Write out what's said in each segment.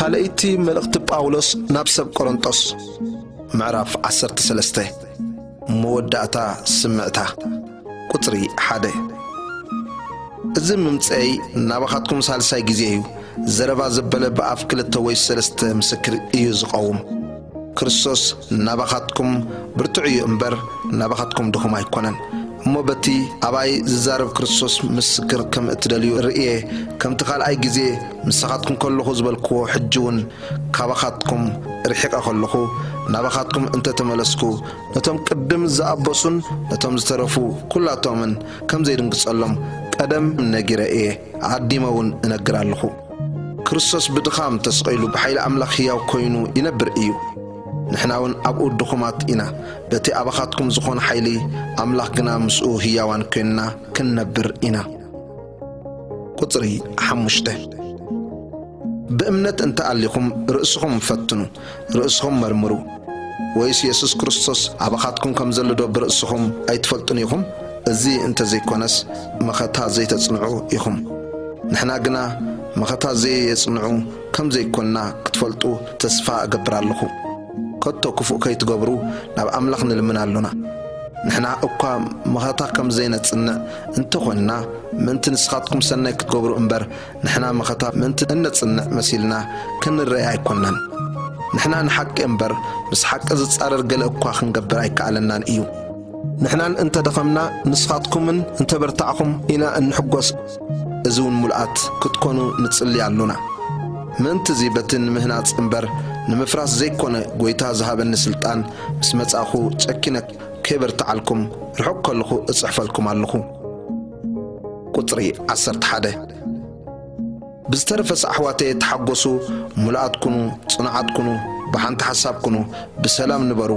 ካልኣይቲ መልእኽቲ ጳውሎስ ናብ ሰብ ቆሮንጦስ፣ ምዕራፍ ዓሰርተ ሰለስተ። መወዳእታ ስምዕታ። ቁጽሪ ሓደ። እዚ ምምጸይ ናባኻትኩም ሳልሳይ ግዜ እዩ። ዘረባ ዘበለ ብኣፍ ክልተ ወይ ሰለስተ ምስክር እዩ ዝቐውም። ክርስቶስ ናባኻትኩም ብርቱዕ እዩ እምበር፣ ናባኻትኩም ድኹም ኣይኮነን። እሞ በቲ ኣባይ ዝዛረብ ክርስቶስ ምስክር ከም እትደልዩ ርእየ፣ ከምቲ ካልኣይ ግዜ ምሳኻትኩም ከለኹ ዝበልክዎ፣ ሕጂ እውን ካባኻትኩም ርሒቐ ከለኹ፣ ናባኻትኩም እንተተመለስኩ፣ ነቶም ቅድም ዝኣበሱን ነቶም ዝተረፉ ኩላቶምን ከም ዘይድንግጸሎም ቀደም ነጊረ እየ፣ ኣዲመ እውን እነግር ኣለኹ። ክርስቶስ ብድኻም ተስቒሉ ብሓይሊ ኣምላኽ ህያው ኮይኑ ይነብር እዩ። ንሕና እውን ኣብኡ ድኹማት ኢና። በቲ ኣባኻትኩም ዝኾነ ሓይሊ ኣምላኽ ግና ምስኡ ህያዋን ኮይንና ክንነብር ኢና። ቁጽሪ ሓሙሽተ። ብእምነት እንተ ኣሊኹም ርእስኹም ፈትኑ፣ ርእስኹም መርምሩ። ወይስ የሱስ ክርስቶስ ኣባኻትኩም ከም ዘሎ ዶ ብርእስኹም ኣይትፈልጡን ኢኹም? እዚ እንተ ዘይኮነስ መኸታ ዘይተጽንዑ ኢኹም። ንሕና ግና መኸታ ዘየጽንዑ ከም ዘይኮንና ክትፈልጡ ተስፋ እገብር ኣለኹ። ከቶ ክፉእ ከይትገብሩ ናብ ኣምላኽ ንልምን ኣሎና። ንሕና እኳ መኸታ ከም ዘይነጽንዕ እንተኾንና፣ ምእንቲ ንስኻትኩም ሰናይ ክትገብሩ እምበር፣ ንሕና መኸታ ምእንቲ እነጽንዕ መሲልና ክንረአ ኣይኮንናን። ንሕና ንሓቂ እምበር፣ ምስ ሓቂ ዝጻረር ገለ እኳ ክንገብር ኣይከኣለናን እዩ። ንሕናን እንተ ደኸምና፣ ንስኻትኩምን እንተ በርታዕኹም ኢና እንሕጎስ። እዚ እውን ሙሉኣት ክትኮኑ ንጽሊ ኣሎና። ምእንቲ እዚ በቲ ንምህናጽ እምበር ንምፍራስ ዘይኮነ፣ ጐይታ ዝሃበኒ ስልጣን ምስ መጻእኹ ጨኪነ ከይበርትዓልኩም ርሑቕ ከለኹ እጽሕፈልኩም ኣለኹ። ቁጽሪ ዓሰርተ ሓደ። ብዝተረፈስ ኣሕዋተየ ተሓጎሱ፣ ሙሉኣት ኩኑ፣ ጽኑዓት ኩኑ፣ ብሓንቲ ሓሳብ ኩኑ፣ ብሰላም ንበሩ።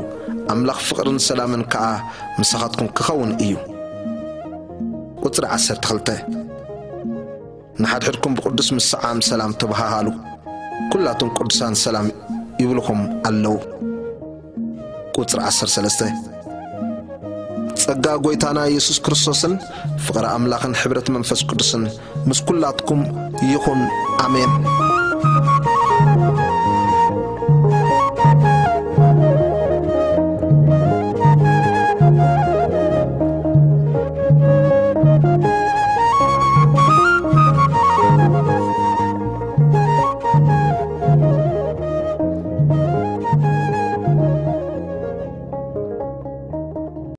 ኣምላኽ ፍቕርን ሰላምን ከኣ ምሳኻትኩም ክኸውን እዩ። ቁጽሪ ዓሰርተ ክልተ። ንሓድሕድኩም ብቕዱስ ምስዓም ሰላም ተበሃሃሉ። ኩላቶም ቅዱሳን ሰላም ይብልኹም ኣለዉ። ቁጽሪ ዓሰርተ ሰለስተ። ጸጋ ጐይታና የሱስ ክርስቶስን ፍቕሪ ኣምላኽን ሕብረት መንፈስ ቅዱስን ምስ ኩላትኩም ይኹን። ኣሜን።